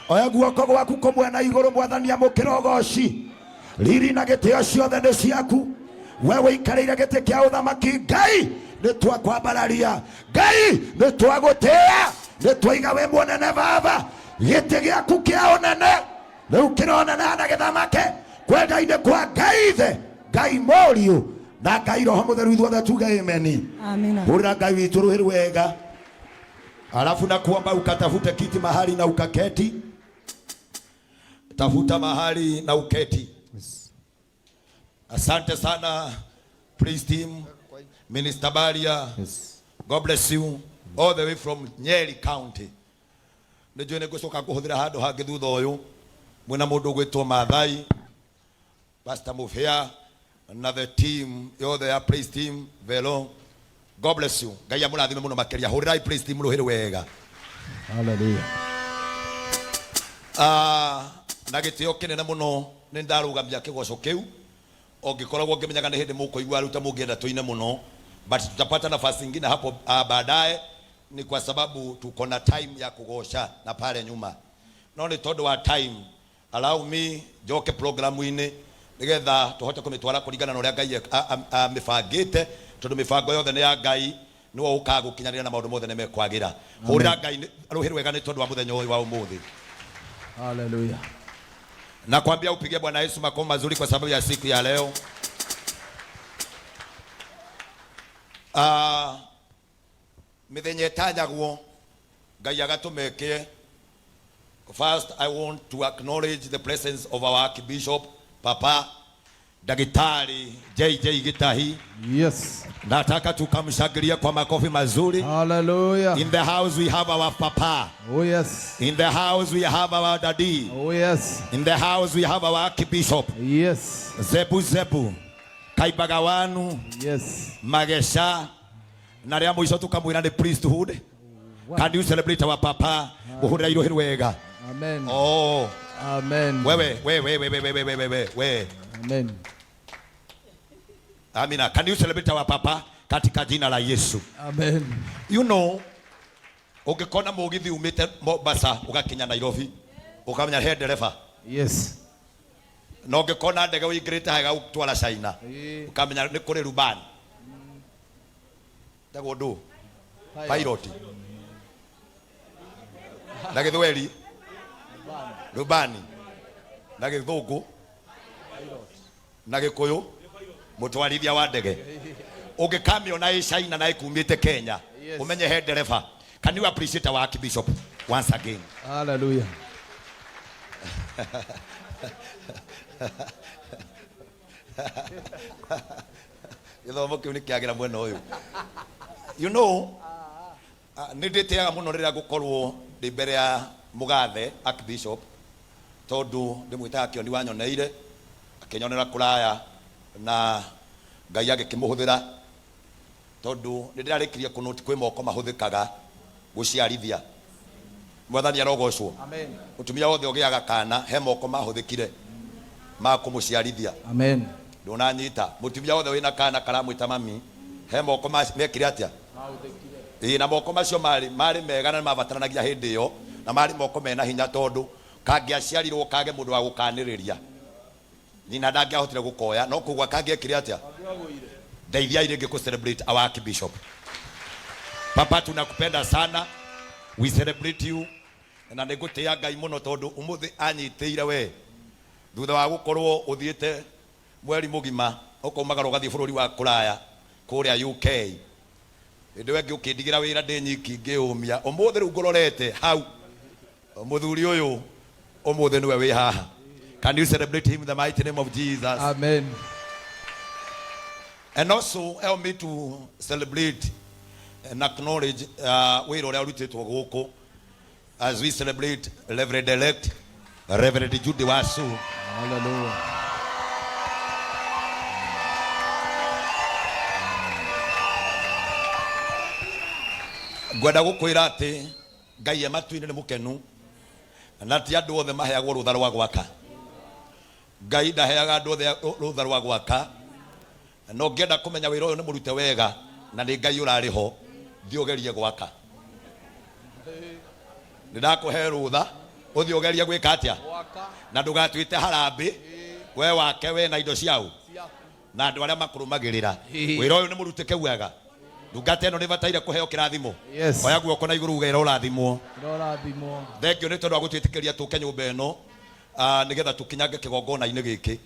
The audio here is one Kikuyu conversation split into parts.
Oya guoko gwaku kũmwe na igũrũ, Mwathani amũkĩra ũgoci. Riri na gĩtĩo ciothe nĩ ciaku. We wĩikarĩire gĩtĩ kĩa ũthamaki. Ngai, nĩ twakwambararia. Ngai, nĩ twagũtĩĩa. Nĩ twaiga wĩ mũnene Baba. Gĩtĩ gĩaku kĩa ũnene rĩu kĩronena na gĩthamake kwenda-inĩ kwa Ngai Ithe, Ngai Mũriũ na Ngai Roho Mũtheru. Ithuothe tuge ameni. Amina. Hũrĩra Ngai witũ rũhĩ rwega, alafu na kuomba ukatafute kiti mahali na ukaketi. Tafuta mahali na uketi. Asante sana praise team, Minister Baria. Yes. God bless you all the way from Nyeri County. Nĩ njũĩ nĩ ngũcoka kũhũthĩra handũ hangĩ thutha ũyũ. Mwĩna mũndũ ũgwĩtwo Maathai, Pastor Muvea na the team yothe ya praise team Velo. God bless you. Ngai amũrathime mũno makĩria. Hũrĩrai praise team rũhĩ rwega. Hallelujah. Ah, na gĩtĩo kĩnene mũno nĩ ndarũgamia kĩgoco kĩu ongĩkoragwo ngĩmenyaga nĩ hĩndĩ mũkũigua rĩu ta mũngĩenda tũine mũno, but tutapata nafasi ingine hapo baadaye, ni kwa sababu tuko na time ya kugoca na pale nyuma, no nĩ tondũ wa time, allow me njoke programu-inĩ nĩgetha tũhote kũmĩtwara kũringana na ũrĩa Ngai amĩbangĩte, tondũ mĩbango yothe nĩ ya Ngai, nĩwe ũkaga gũkinyanĩra na maũndũ mothe nĩ mekwagĩra. Hũrĩra Ngai rũhĩ rwega nĩ tondũ wa mũthenya ũyũ wa ũmũthĩ. Hallelujah. Nakwambia upige Bwana Yesu makofi mazuri kwa sababu ya siku ya leo. Mĩthenya ĩtanyagwo Ngai agatũmekĩe. First, I want to acknowledge the presence of our Archbishop, Papa Daktari JJ Gitahi. Yes. Nataka tukamshangilie kwa makofi mazuri. Hallelujah. In the house we have our papa. Oh yes. In the house we have our daddy. Oh yes. In the house we have our Archbishop. Yes. Zebu Zebu. Kaibagawanu. Yes. Magesha. Na rĩa mũico tukamwĩra nĩ priesthood. Can you celebrate our papa? Mũhũrĩra irohĩ rwega. Amen. Oh. Amen. Wewe, wewe, wewe, wewe, wewe, wewe, wewe. Amen. Amina. Can you celebrate our papa katika jina la Yesu? Amen. You know, ũngĩkona mũgithi umĩte Mombasa ũgakinya Nairobi, ũkamenya he ndereba. Yes. Na ũngĩkona ndege ũingĩrĩte haha ĩgagũtwara China, ũkamenya nĩ kũrĩ rubani. Tagwo ndũ? Pilot. Na Gĩthweri rubani, na Gĩthũngũ na Gĩkũyũ mũtwarithia wa ndege. Ũngĩkamĩona ĩ China na ĩkumĩte Kenya, Yes. ũmenye he ndereba. Can you appreciate our Archbishop once again? Hallelujah. Gĩthomo kĩu nĩ kĩagĩra mwena ũyũ. You know, nĩ ndĩtĩaga mũno rĩrĩa ngũkorwo ndĩ mbere ya mũgathe Archbishop, tondũ ndĩmwĩtaga kĩoni wanyoneire, akĩnyonera kũraya na Ngai agĩkĩmũhũthĩra, tondũ nĩ ndĩrarĩkirie kũnũti kwĩ moko mahũthĩkaga gũciarithia. Mwathani arogocwo. Amen. Mũtumia wothe ũgĩaga kana he moko mahũthĩkire ma kũmũciarithia. Amen. Ndũnanyita. Mũtumia wothe wĩna kana karamwĩta mami, he moko mekire atĩa? Ĩĩ, na moko macio marĩ mega na nĩmabataranagia hĩndĩ ĩyo, na marĩ moko mena hinya, tondũ kangĩaciarirwo kage mũndũ wa gũkanĩrĩria, nyina ndangĩahotire gũkoya, no kũgwa kangĩekire atĩa? Ndeithiai rĩngĩ kũ celebrate our Archbishop. Papa, tunakupenda sana, we celebrate you, na nĩ ngũtĩĩa Ngai mũno tondũ ũmũthĩ anyitĩire we thutha wa gũkorwo ũthiĩte mweri mũgima ũkaumagara ũgathiĩ bũrũri wa kũraya kũrĩa UK. Hĩndĩ ĩyo ĩngĩ ũkĩndigĩra wĩra ndĩ nyiki ngĩũmia. Ũmũthĩ rĩu ngũrorete hau mũthuri ũyũ ũmũthĩ nĩwe wĩ haha. Can you celebrate him in the mighty name of Jesus? Amen. And also help me to celebrate and acknowledge wĩra ũrĩa ũrutĩtwo gũkũ as we celebrate Reverend elect Reverend Jude Wasu. Hallelujah. Ngwenda gũkwĩra atĩ Ngai e matu-inĩ nĩ mũkenu, na ti andũ othe maheagwo rũtha rwa gwaka. Ngai ndaheaga andũ othe rũtha rwa gwaka, na ũngĩenda kũmenya wĩra ũyũ nĩ mũrute wega na nĩ Ngai ũrarĩ ho, thiĩ ũgerie gwaka. Nĩ ndakũhe rũtha Ũthiĩ ũgerie gwĩka atĩa? Na ndũgatuĩte harambĩ we wake we na indo ciao na andũ arĩa makũrũmagĩrĩra. Wĩra ũyũ nĩ mũrutĩke wega. Ndungata ĩno nĩ ĩbataire kũheo kĩrathimo. Yes. Oya guoko na igũrũ uge ũrathimwo. Ũrathimwo. Thengio nĩ tondũ wa gũtwĩtĩkĩria tũke nyũmba ĩno nĩgetha tũkinyange kĩgongona-inĩ gĩkĩ.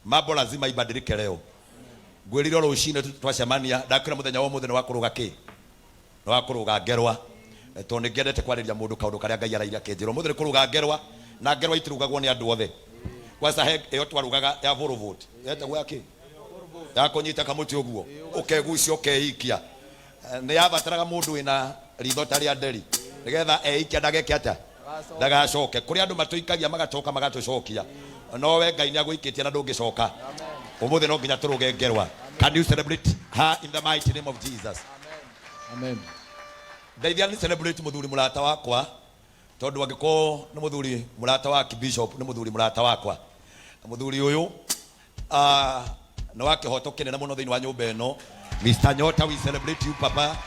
Mambo lazima ibadilike leo. Ngwĩrire rũcinĩ twacemania ndakwĩra mũthenya wa ũmũthĩ nĩ wa kũrũga kĩ? Nĩ wa kũrũga ngerwa. Tondũ nĩ ngĩendete kwarĩria mũndũ kaũndũ karĩa Ngai araire akĩnjĩra. Ũmũthĩ nĩ kũrũga ngerwa na ngerwa itirugagwo nĩ andũ othe. Kwanza he ĩyo twarugaga ya volvote. Yetagwo ya kĩ? Ya kũnyita kamũtĩ ũguo ũkegucia ũkeikia. Nĩ yabataraga mũndũ wĩna ritho ta rĩa nderi nĩgetha eikia ndageke atĩa? Ndagacoke. Kũrĩ andũ matũikagia magacoka magatũcokia. No we Ngai nĩ agũikĩtie na ndũngĩcoka. Ũmũthĩ no nginya tũrũge ngerwa. Can you celebrate her in the mighty name of Jesus? Amen. Ndeithia nĩ celebrate mũthuri mũrata wakwa tondũ angĩkorwo nĩ mũthuri mũrata wa bishop nĩ mũthuri mũrata wakwa. Mũthuri ũyũ nĩ wa kĩhoto kĩnene mũno thĩinĩ wa nyũmba ĩno. Mr. Nyota, we celebrate you papa.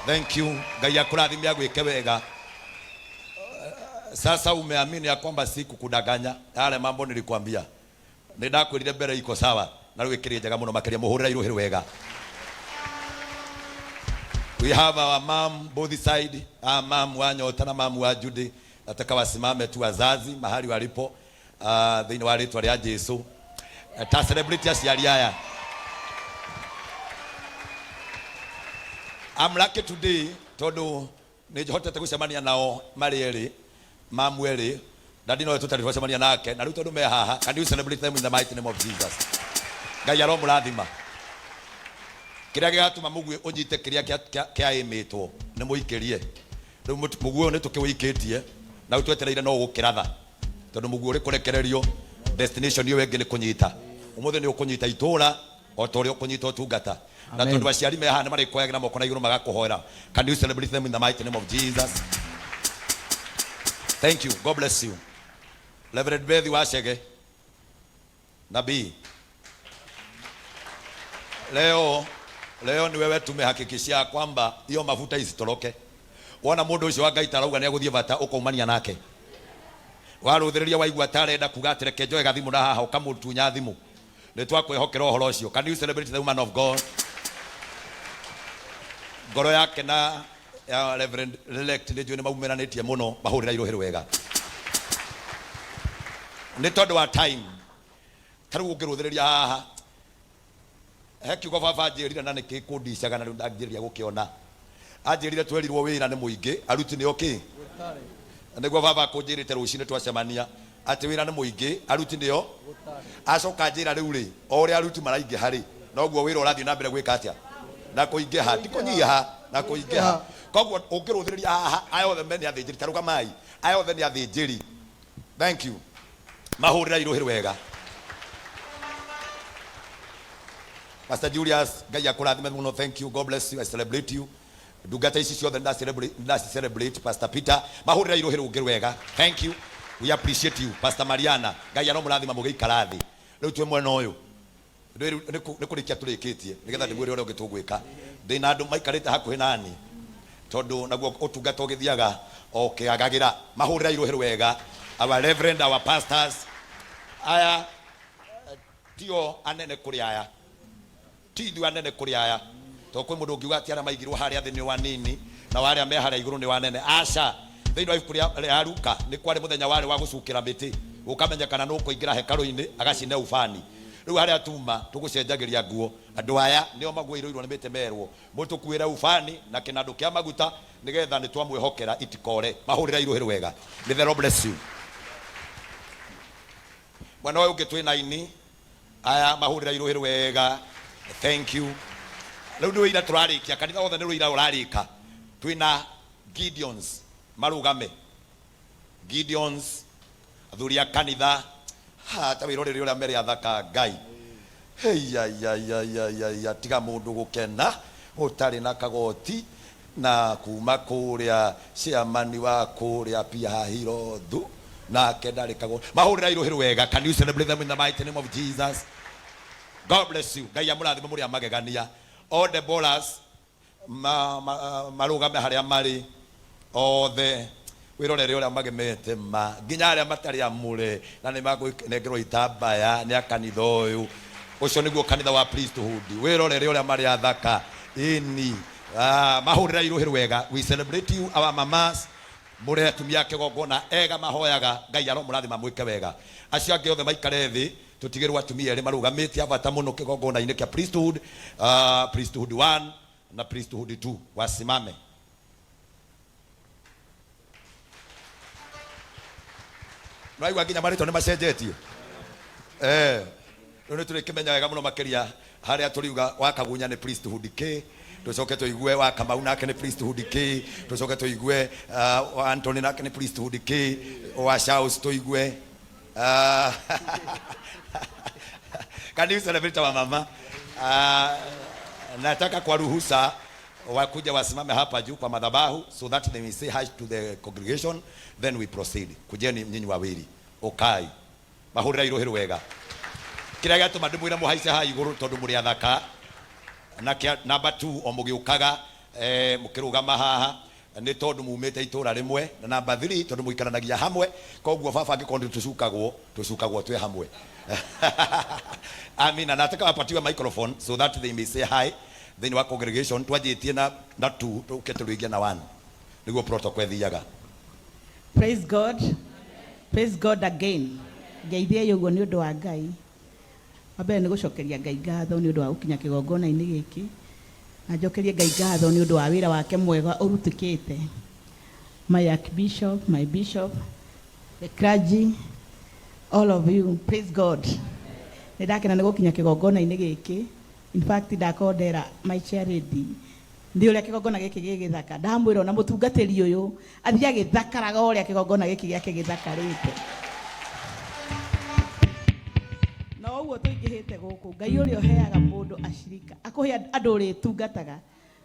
Thank you. Ngai akũrathime agwĩke wega. Sasa umeamini ya kwamba si kukudanganya. Yale mambo nilikwambia. Nĩ ndakwĩrire mbere iko sawa na rĩu ĩkĩrĩ njega mũno makĩria mũhũrĩra irũhĩ wega. We have our mom both side, our mom wa Nyota na mom wa Judy. Nataka wasimame tu wazazi mahali walipo thĩinĩ wa rĩtwa rĩa Jesu. Ta celebrate aciari aya. I'm lucky today tondũ nĩ hotete gũcemania nao marĩ erĩ, mamu erĩ, na ndino tũtarĩ twacemania nake, na rĩu tondũ me haha, can you celebrate them in the mighty name of Jesus? Ngai aromũrathima. Kĩrĩa gĩgatũma mũguĩ ũnyite kĩrĩa kĩaĩmĩtwo nĩ mũikĩrie. Rĩu mũguĩ ũyũ nĩ tũkĩwĩikĩtie na rĩu twetereire no gũkĩratha tondũ mũguĩ ũrĩ kũrekererio destination ĩyo ĩngĩ nĩ kũnyita. Ũmũthĩ nĩ ũkũnyita itũra o ta ũrĩa ũkũnyita ũtungata. Na Amen. tondũ aciari me haha nĩ marĩkuoyagĩra moko na igũrũ magakũhoera. Can you celebrate them in the mighty name of Jesus? Thank you. God bless you. Reverend Bethi Wachege, nabii. Leo ni wewe tumehakikishia kwamba hiyo mafuta isitoroke. Wona mundu ucio wa Ngai tarauga ni aguthie bata ukaumania nake. Waruthiriria waigua tarenda kuga atĩ reke njoe gathimu na haha ukamutunya thimu. Nĩ twakwĩhokera ũhoro ũcio. Can you celebrate the woman of God? Ngoro yake na ya Reverend elect nĩ njũĩ nĩ maumiranĩtie mũno, mahũrĩra irũhĩ wega. Nĩ tondũ wa time. Ta rĩu ũngĩrũthĩrĩria haha, he kiugo baba anjĩrire na nĩkĩ kũndicaga na rĩu ndangĩrĩria gũkĩona. Anjĩrire twerirwo wĩra nĩ mũingĩ, aruti nĩo kĩ? Nĩguo baba akũnjĩrĩte rũcinĩ twacemania atĩ wĩra nĩ mũingĩ, aruti nĩo. Acoka anjĩra rĩu rĩ, o ũrĩa aruti maraingĩha rĩ, noguo wĩra ũrathiĩ na mbere gwĩka atĩa? Na kũingĩha, ti kũnyiha, na kũingĩha. Koguo ũngĩrũthĩrĩria haha, aya othe me nĩ athĩnjĩri, ta rũgamai, aya othe nĩ athĩnjĩri. Thank you. Mahũrĩra irũhĩ wega. Pastor Julius, Ngai akũrathime mũno. Thank you. God bless you. I celebrate you. Ndungata ici ciothe ndaci celebrate. Pastor Peter, mahũrĩra irũhĩ rũngĩ wega. Thank you. We appreciate you. Pastor Mariana, Ngai aromũrathima mũgĩikara thĩ. Rĩu twĩ mwena ũyũ. Nĩ kũrĩkia tũrĩkĩtie nĩgetha ndĩmwĩre ũrĩa ũngĩ tũgwĩka. Ndĩna andũ maikarĩte hakuhĩ nani tondũ naguo ũtungata ũgĩthiaga o ũkĩagagĩra. Mahũrĩra irũhĩ wega. Our reverend, our pastors, aya tio anene kũrĩ aya, ti ithuĩ anene kũrĩ aya, tondũ kwĩ mũndũ ũngiuga atĩ arĩa maigirwo harĩa thĩ nĩ wanini na arĩa me harĩa igũrũ nĩ wanene. Aca, thĩinĩ wa ibuku rĩa Luka nĩ kwarĩ mũthenya warĩ wa gũcukĩra mĩtĩ, gũkamenyekana nũ ũkũingĩra hekarũ-inĩ agacine ubani. Rĩu harĩa tuma tũgũcenjagĩria nguo, andũ aya nĩo magũĩrĩirwo nĩ mĩtĩ merwo mũtũkuĩre ubani na kĩnandũ kĩa maguta nĩgetha nĩ twamwĩhokera itikore. Mahũrĩra irũhĩ wega. May the Lord bless you. Mwena ũyũ ũngĩ twĩ aini aya mahũrĩra irũhĩ wega. Thank you. Rĩu nĩ wĩira tũrarĩkia, kanitha wothe nĩ wĩira ũrarĩka. Twĩna Gideons marũgame. Gideons athuri a kanitha, ha ta wĩrorere ũrĩa mere athaka Ngai. Hei ai ai ai ai ai, ai, tiga mũndũ gũkena ũtarĩ na kagoti na kuma kũrĩa ciamani wa kũrĩa pia Hirothu nake ndarĩ kagoti. Mahũrĩra irũhĩ wega. Can you celebrate them in the mighty name of Jesus? God bless you. Ngai amũrathime mũrĩ a magegania. All the ballers marũgame harĩa marĩ othe. Wĩrorere ũrĩa magemete ma nginya arĩa matarĩ amũre na nĩ makũnengerwo itambaya nĩ a kanitha ũyũ. Ũcio nĩguo kanitha wa priesthood. Wĩrorere ũrĩa marĩ athaka. Ĩni. Mahũrĩrai rũhĩ rwega. We celebrate you our mamas. Mũrĩ atumia a kĩgongona ega mahoyaga. Ngai aromũrathima mwĩke wega. Acio angĩ othe maikare thĩ. Tũtigĩrwo atumia erĩ marũgamĩte a bata mũno kĩgongona-inĩ kĩa priesthood. Priesthood 1 na priesthood 2. Wasimame. Nĩwaigua nginya marĩtwa nĩ macenjetie. Eh, rĩu nĩ tũrĩkĩmenya wega mũno makĩria harĩa tũriuga wa Kagunya nĩ priesthood K, tũcoke tũigue wa Kamau nake nĩ priesthood K, tũcoke tũigue wa Anthony nake nĩ priesthood K, wa Charles tũigue can you celebrate wa mama? Nataka kwa ruhusa wakuja wasimame hapa juu kwa madhabahu so that they may say hi to the congregation, then we proceed. Kujeni nyinyi wawili ukai mahurira iruhi rwega. Kĩrĩa gĩatũma ndĩmwĩre mũhaice haha igũrũ tondũ mũrĩ athaka, na kĩa number 2 o mũgĩũkaga mũkĩrũgama haha nĩ tondũ mumĩte itũra rĩmwe, na number 3 tondũ mũikaranagia hamwe, koguo baba angĩkorwo nĩ tũcukagwo, tũcukagwo twĩ hamwe. Amina. Nataka wapatiwe microphone so that they may say hi thĩinĩ wa congregation. Twanjĩtie na 2 tũke tũrĩgie na 1 nĩguo protocol ĩthiaga. Praise God. Praise God again. Ngeithie ũguo nĩ ũndũ wa Ngai. Wa mbere nĩ gũcokeria Ngai ngatho nĩ ũndũ wa gũkinya kĩgongona-inĩ gĩkĩ. Na njokerie Ngai ngatho nĩ ũndũ wa wĩra wake mwega ũrutĩkĩte. My archbishop, my bishop, the clergy, all of you, praise God. Nĩ ndakena nĩ gũkinya kĩgongona-inĩ gĩkĩ. In fact, ndakorwo ndera my chair lady nĩ ũrĩa kĩgongona gĩkĩ gĩgĩthaka. Ndamwĩra ona mũtungatĩri ũyũ athiĩ agĩthakaraga ũrĩa kĩgongona gĩkĩ gĩake gĩthakarĩte. Na ũguo tũingĩhĩte gũkũ, Ngai ũrĩa ũheaga mũndũ acirika, akũhe andũ ũrĩtungataga,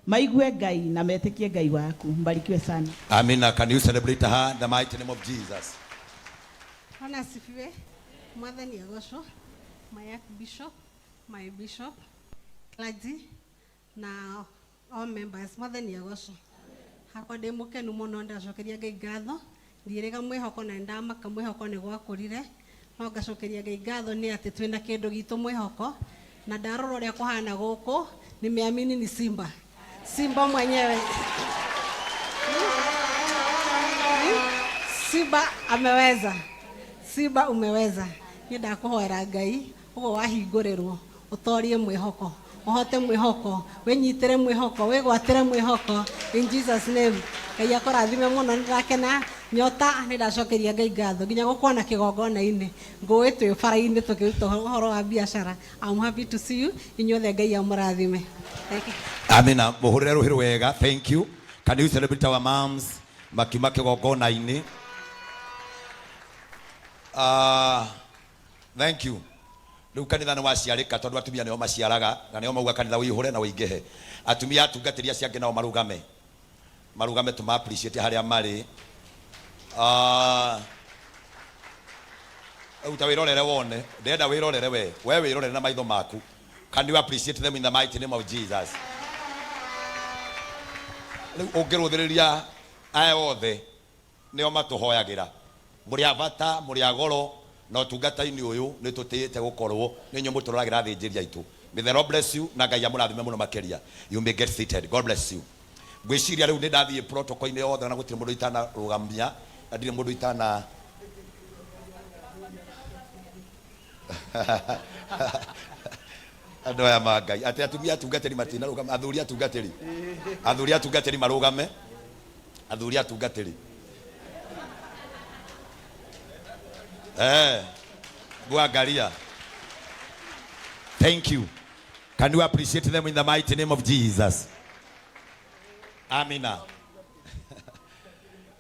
maigue Ngai na metĩkie Ngai waku. Mbarikiwe sana. Amina. Can you celebrate her in the mighty name of Jesus? Bwana asifiwe. Mwathani agocwo. My archbishop, my bishop, clergy na all members. Mwathani agocwo. Hakwa ndĩ mũkenu mũno, ndacokeria Ngai ngatho. Ndiĩrĩga mwĩhoko na ndamaka mwĩhoko nĩ gwakũrire, no ngacokeria Ngai ngatho nĩ atĩ twĩna kĩndũ gitũ mwĩhoko, na ndarora ũrĩa kũhana gũkũ nimeamini ni Simba, Simba mwenyewe. Simba ameweza, Simba umeweza. Niĩ ndakũhoera Ngai ũguo wahingũrĩrwo ũtorie mwĩhoko, ũhote mwĩhoko, wĩnyitĩre mwĩhoko, wĩgwatĩre mwĩhoko in Jesus name. Ngai akũrathime mũno. Nĩ ndakena nyota, nĩ ndacokeria Ngai ngatho nginya gũkuona kĩgongona-inĩ, ngũĩ twĩ bara-inĩ tũkĩruta ũhoro wa biacara. I'm happy to see you inyuothe. Ngai amũrathime. Thank you. Amina. Mũhũrĩre rũhĩ rwega. Thank you. Can you celebrate our moms makiuma kĩgongona-inĩ? Thank you. Rĩu kanitha nĩ waciarĩka tondũ atumia nĩo maciaraga na nĩo mauga kanitha ũihũre na ũingĩhe. Atumia atungatĩri acio angĩ nao marũgame, marũgame tũma appreciate harĩa marĩ. Rĩu ta wĩrorere wone, ndĩrenda wĩrorere we wĩrorere na maitho maku. Can you appreciate them in the mighty name of Jesus? Rĩu ũngĩrũthĩrĩria aya othe nĩo matũhoyagĩra. Mũrĩ a bata, mũrĩ a goro, na ũtungata-inĩ ũyũ nĩ tũtĩĩte gũkorwo nĩ inyuĩ mũtũroragĩra athĩnjĩri aitũ. May the Lord bless you na Ngai amũrathime mũno makĩria. You may get seated. God bless you. Ngwĩciria rĩu nĩ ndathiĩ protocol-inĩ yothe na gũtirĩ mũndũ itanarũgamia na ndirĩ mũndũ itana andũ aya ma Ngai atĩ atumia atungatĩri matinarũgama, athuri atungatĩri, athuri atungatĩri marũgame, athuri atungatĩri bwangaria. Thank you. Can you appreciate them in the mighty name of Jesus? Amina.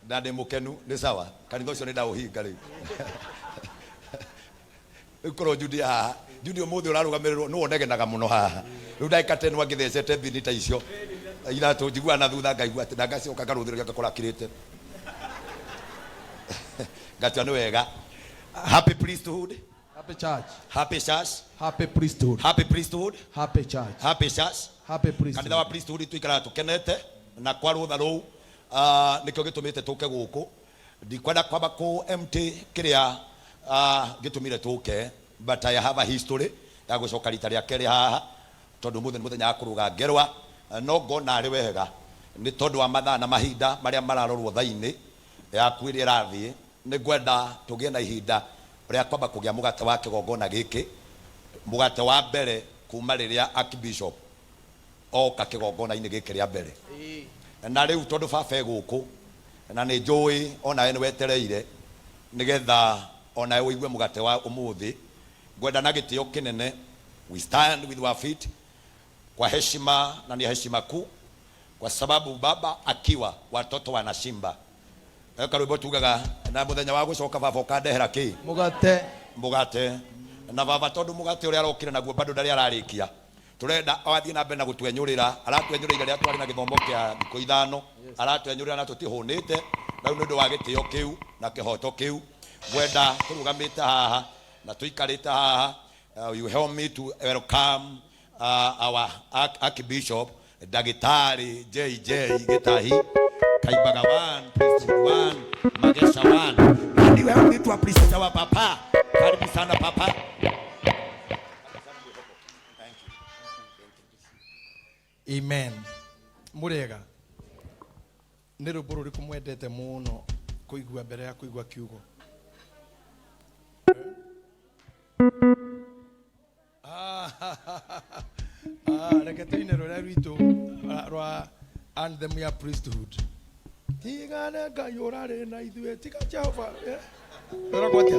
Na ndĩ mũkenu nĩ sawa, kanitha ũcio nĩ ndaũhinga rĩu. Rĩu korwo Judy haha, Judy ũmũthĩ ũrarũgamĩrĩrwo nĩwe ũnegenaga mũno haha. Rĩu ndagĩka 10 wangĩthecete mbini ta icio ithatũ, njiguaga na thutha ngaigua atĩ na ngacoka ngarũthĩrĩria ngakora akirĩte, ngatua nĩ wega. Happy priesthood. Happy church. Happy church. Happy priesthood. Happy priesthood. Happy church. Happy church. Happy priesthood. Kanitha wa priesthood tuikaraga tukenete na kwa rũtha rũu, nĩkĩo gĩtũmĩte tũke gũkũ. Ndikwenda kwamba kũ empty kĩrĩa gĩtũmire tũke, but I have a history ya gũcoka rita rĩa kerĩ haha tondũ ũmũthĩ nĩ mũthenya wa kũrũga ngerwa. No ngona arĩ wega nĩ tondũ wa mathaa na mahinda marĩa mararorwo thaa-inĩ yaku ĩrĩa ĩrathiĩ, nĩ ngwenda tũgĩe na ihinda rĩa kwamba kũgĩa mũgate wa kĩgongona gĩkĩ, mũgate wa mbere kuma rĩrĩa Archbishop oka kĩgongona-inĩ gĩkĩ rĩa mbere. Na rĩu tondũ baba e gũkũ na nĩ njũĩ onawe nĩ wetereire nĩgetha onawe ũigue mũgate wa ũmũthĩ, ngwenda na gĩtĩo kĩnene we stand with our feet kwa heshima, na ni heshima kuu kwa sababu baba akiwa watoto wanashimba. Karwĩmbo tugaga na mũthenya wa gũcoka baba ũkandehera kĩ? Mũgate. Mũgate. Na baba tondũ mũgate ũrĩa arokire naguo bado ndarĩ ararĩkia, turenda athiĩ na mbere na gũtwenyũrĩra. Aratwenyũrĩire rĩrĩa twarĩ na gĩthomo kĩa thikũ 5, aratwenyũrĩra na tũtihũnĩte. Na rĩu nĩ ũndũ wa gĩtĩo kĩu na kĩhoto kĩu, ngwenda tũrũgamĩte haha na tũikarĩte haha, you help me to welcome our Archbishop Ndagĩtarĩ JJ Gĩtahi, Kaimbaga 1, Priesthood 1, Magesha 1. And you help me to appreciate our papa. Karibu sana papa. Amen. Murega. Nĩ rwĩmbo rũrĩkũ mwendete mũno kũigua mbere ya kũigua kiugo? Reke tũine rũrĩa rwitũ rwa anthem ya priesthood. Tigane Ngai ũrarĩ na ithuĩ, tiga Jehova. Rũragwo atĩa?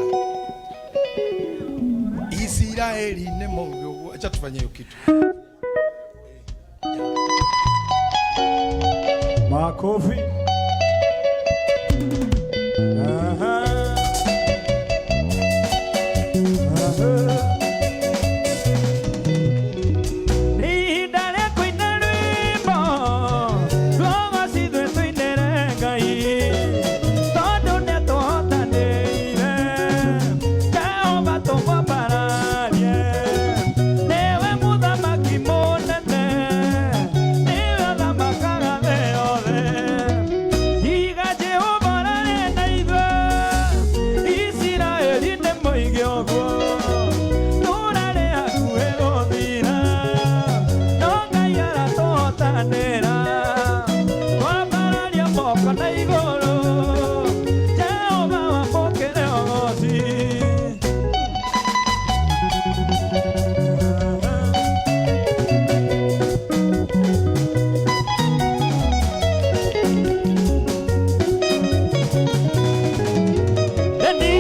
Isiraeli nĩ mauge ũguo. Acha tufanye hiyo kitu. Makofi. Aha. Aha. Ihinda rĩa kũina rwĩmbo rũgocithwe tũinĩre Ngai, tondũ nĩatũhotanĩire. Jehova tũmwambararie, nĩwe mũthamaki mũnene, nĩwe ũthamakaga thĩ yothe. Iga Jehova ũrarĩ na ithuĩ, Isiraeli nĩmoige ũguo. Tũrarĩ hakuhĩ gũthira, no Ngai aratũhotanĩra. Twambararia moko na igũrũ, Jehova wamũkĩre ũgoci. Nĩ